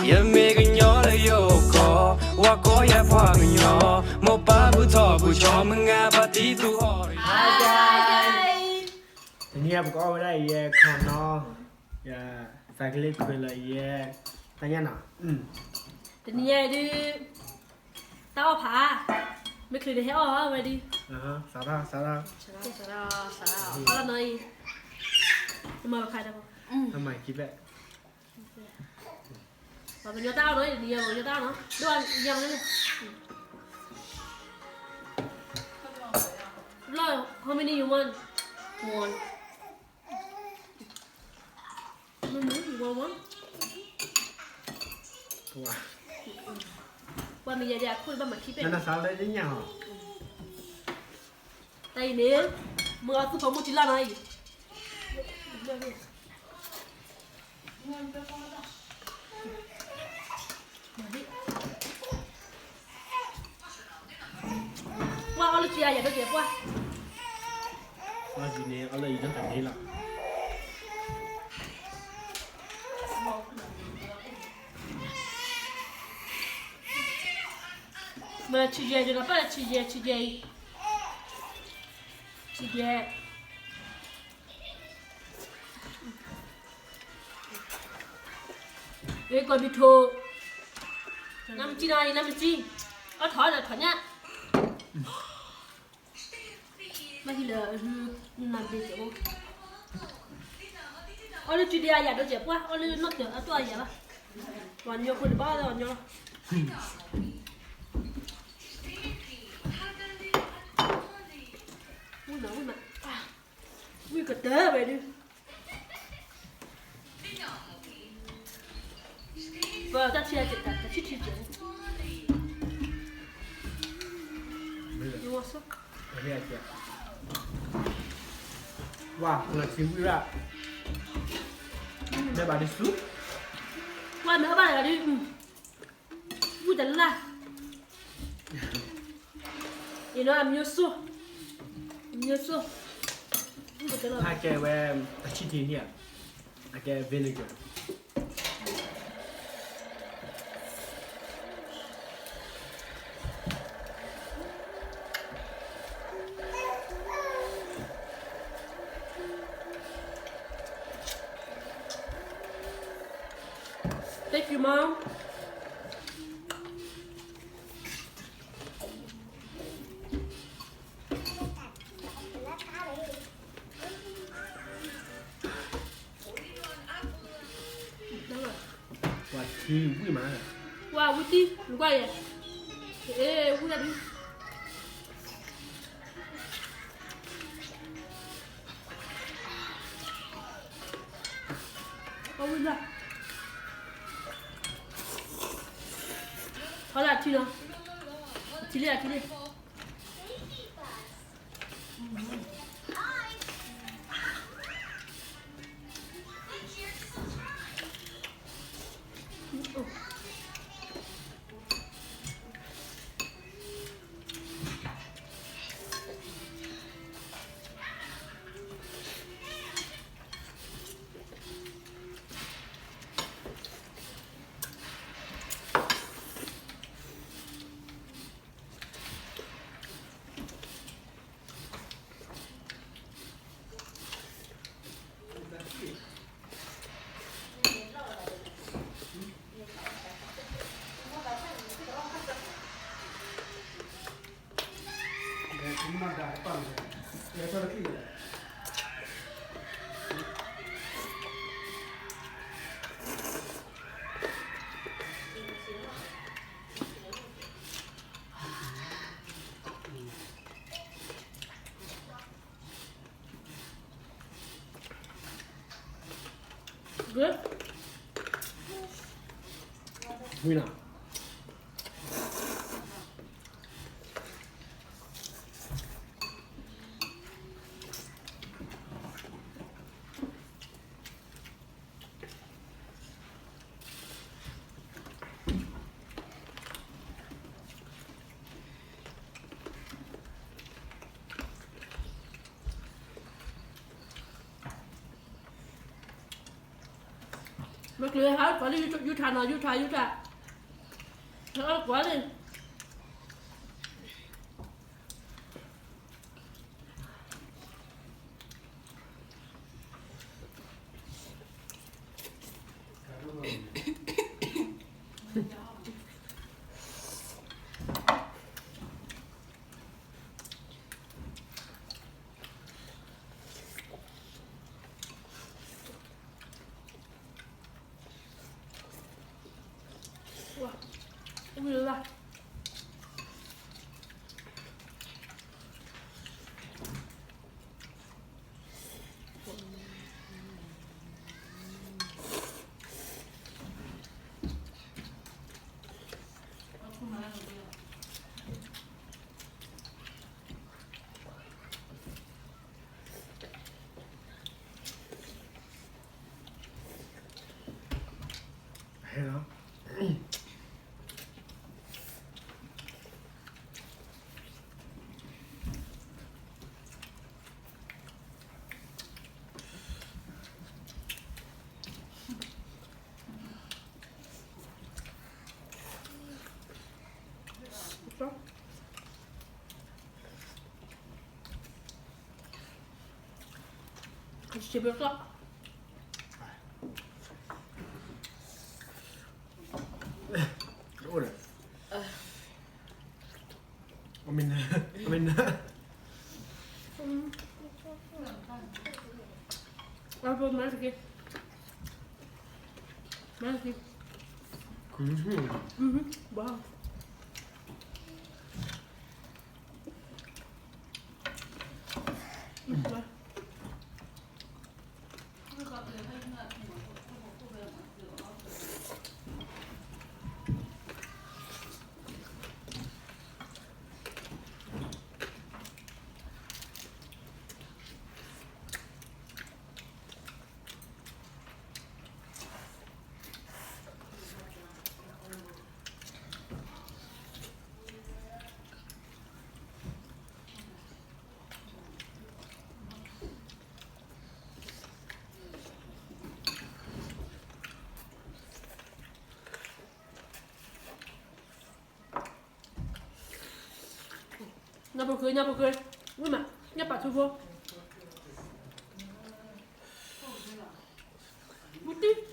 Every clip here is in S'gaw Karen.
ယမ့ၢ်ကညီလၢယအိၣ်ကီၢ်, ဝၤကိးယၤပှၤကညီ, မိၢ်ပၢ်ဘူၣ်ထီၣ်ဘူၣ်ကီၤ မုၢ်ငါဖါတံၢ်သူၣ်ဟီၣ်ရံၣ်. Hi guys, တနံၤအံၤပကအီၣ်ဝဲဒၣ်ယဲခီနီ, ယသးကလ့ခွဲးလၢယဲ, တညါနီၤ, တနံၤအံၤဒုး တၢ်အီၣ်ဖး, မ့ၢ်ချုးန့ၣ်ဟဲအီၣ်ဝဲဒုး, စးထီၣ်, စးထီၣ်, စးထီၣ်, စးထီၣ်, အီၣ်လီၤနီၤအံၤ, နမၤဘၣ်ခါဒီး, နမၤခံဘ့ၣ်, ပှၤကညီတၢ်အီၣ်နီၤအံၤ, ပှၤကညီတၢ်အီၣ်နီၤ, ဒိၣ်ယၤန့ၣ်, လီၤ, how many you want? One. Mama, you want one? ပှၤမ့ၢ်ယၤဒ်အခိၣ်ဘၣ်မၤခံဘ့ၣ်, နစးလၢညါဟီ, တၢ်အံၤန့ၣ်, မ့ၢ်အီၣ်သူၣ်ဖိမုၢ်ထံလီၢ်နီၤအံၤ, ပှၢ်အီၣ်လၢစုယၤဒိၣ်ကဲးပှၢ်, အီၣ်စုန့ၣ်အီၣ်လၢအံၤဒိၣ်ကဲးလီၤ. မ့ၢ်ဆံးယဲၢ်, ယကပၢ်လၢဆံးယဲၢ်, ဆံးယဲၢ်အံၤ, ဆံးယဲၢ်, ဂီၤဘံထိ, နမ့ၢ်စံၣ်နီၤအံၤ, နမ့ၢ်စံၣ်, အီၣ်ထီၣ်ဒီးထီၣ်ညၣ် ဘၣ်ဟံးလၢ, နဘ့ၣ်ကဲး, အီၣ်လၢစုဒ့အယၤဒိၣ်ကဲးပှၢ်, အီၣ်လၢနီၢ်တၢၤအတီၢ်အယၤဘၣ်, ပှၤညီဖိတဘၣ်အီၣ်လၢပှၤညီလီၤ, ဝံၣ်မး, ဝံၣ်မး, ဝံၣ်ကတၢၢ်ဝဲဒုး ပတၢ်ထံၣ်, တၢ်ထံၣ်ထံၣ်ကဲး, ယဝီၤစၢ်, ဝါ, လီၤထံဝံၣ်ရၣ်, မ့ၢ်ဘၣ်ဒုးဆူ, ဝါမ့ၢ်အဘၣ်လီၤဒုး, ဝံၣ်တလၢ်, အံၤနီၤ အမျိုးစိ, အမျိုးစိ, အကဲဝဲ, တၢ်ထံၣ်ထံၣ်န့ၣ်, အကဲ vinegar. Thank you, Mom. ပှၤထံဝံၣ်မး, ပှၤဝံၣ်တံၢ်, နကွၢ်ယဲ, အ့ ဝံၣ်တၢ်ဒုး, ပှၤဝံၣ်တၢ်, ထီလၢအထံလီၤ, ထံလံ အထံလံ. Good. ဝံၤနီၤ. မ့ၢ်ကျၢၤဟးကွၢ်လၢ ယူထၣ်နီၤ ယူထၣ် ယူထၣ်, ဟဲအီၣ်ကွၢ်လံ. ညၣ်ဖိဃ့ ညၣ်ဖိဃ့, ဝံၣ်မး ညၣ်ပာ်ထူဖိ, ဝံၣ်တံၢ်.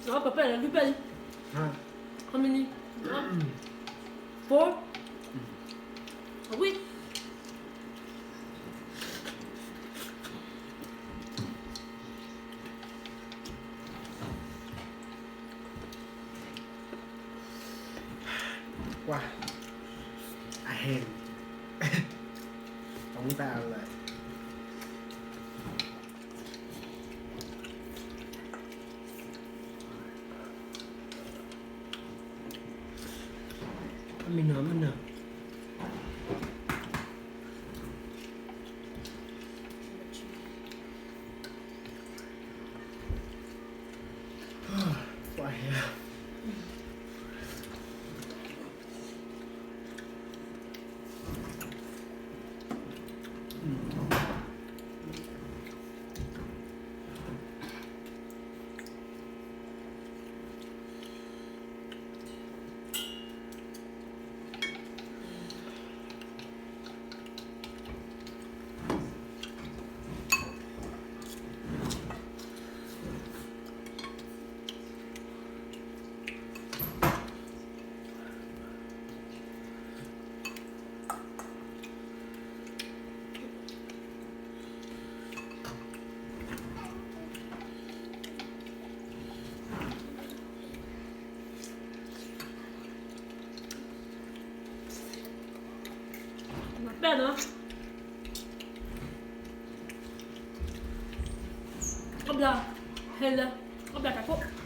ပပဲၢ်လၢလွံၢ်ပဲၢ်လံ. How many? Four? အဝံၣ်. ကွၢ်, အဟဲ, အဝံၣ်တၢ်အလၢ မ့ၢ်နီၤ, မ့ၢ်နီၤ. ပှၤဟဲ. ပဲၢ်နီၤ, အဘျီ, ဟဲလၢ, အဘျီတၢ်ခိၣ်. ပှၤ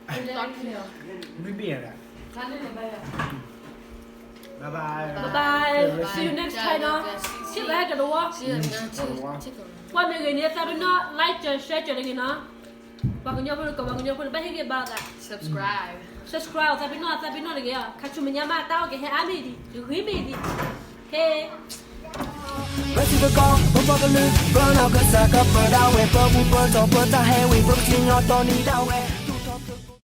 အံၤ ယအီၣ်ဘျဲၣ်လံဧါ, ဘံဘံဧါ, bye bye, bye bye, see you next time နီၤ, ဆံးဝဲကဒီးဝီ, ကွၢ်မ့ၢ်ဂ့ၤန့ၣ် သးပ့ၤနီၣ် like ကၢၤ share ကၢၤတဂ့ၤနီၤ, ပှၤကညီဖိန့ၣ် ကီၢ်ပှၤကညီဖိန့ၣ် ဘၣ်ဟ့ၣ်ဂံၢ်ဘါသး, subscribe, subscribe သးပ့ၤနီၣ် သးပ့ၤနီၣ်တဂ့ၤ, ခါဆူမဲာ်ညါမး တၢ်အီၣ်ကဟဲအါမ့ၢ်ဒံး ဂ့ၤမ့ၢ်ဒံး, ဟဲ ပစံးသကိး ပပှၤကလုာ် ပနီၢ်ကစၢ်ကပၢၤဒၣ်ဝဲ ပဘူၣ်ပတီၢ် ပတၢ်ဟဲဝံၤ ပကစံၣ်ညီၣ်တီနံၤဒၣ်ဝဲ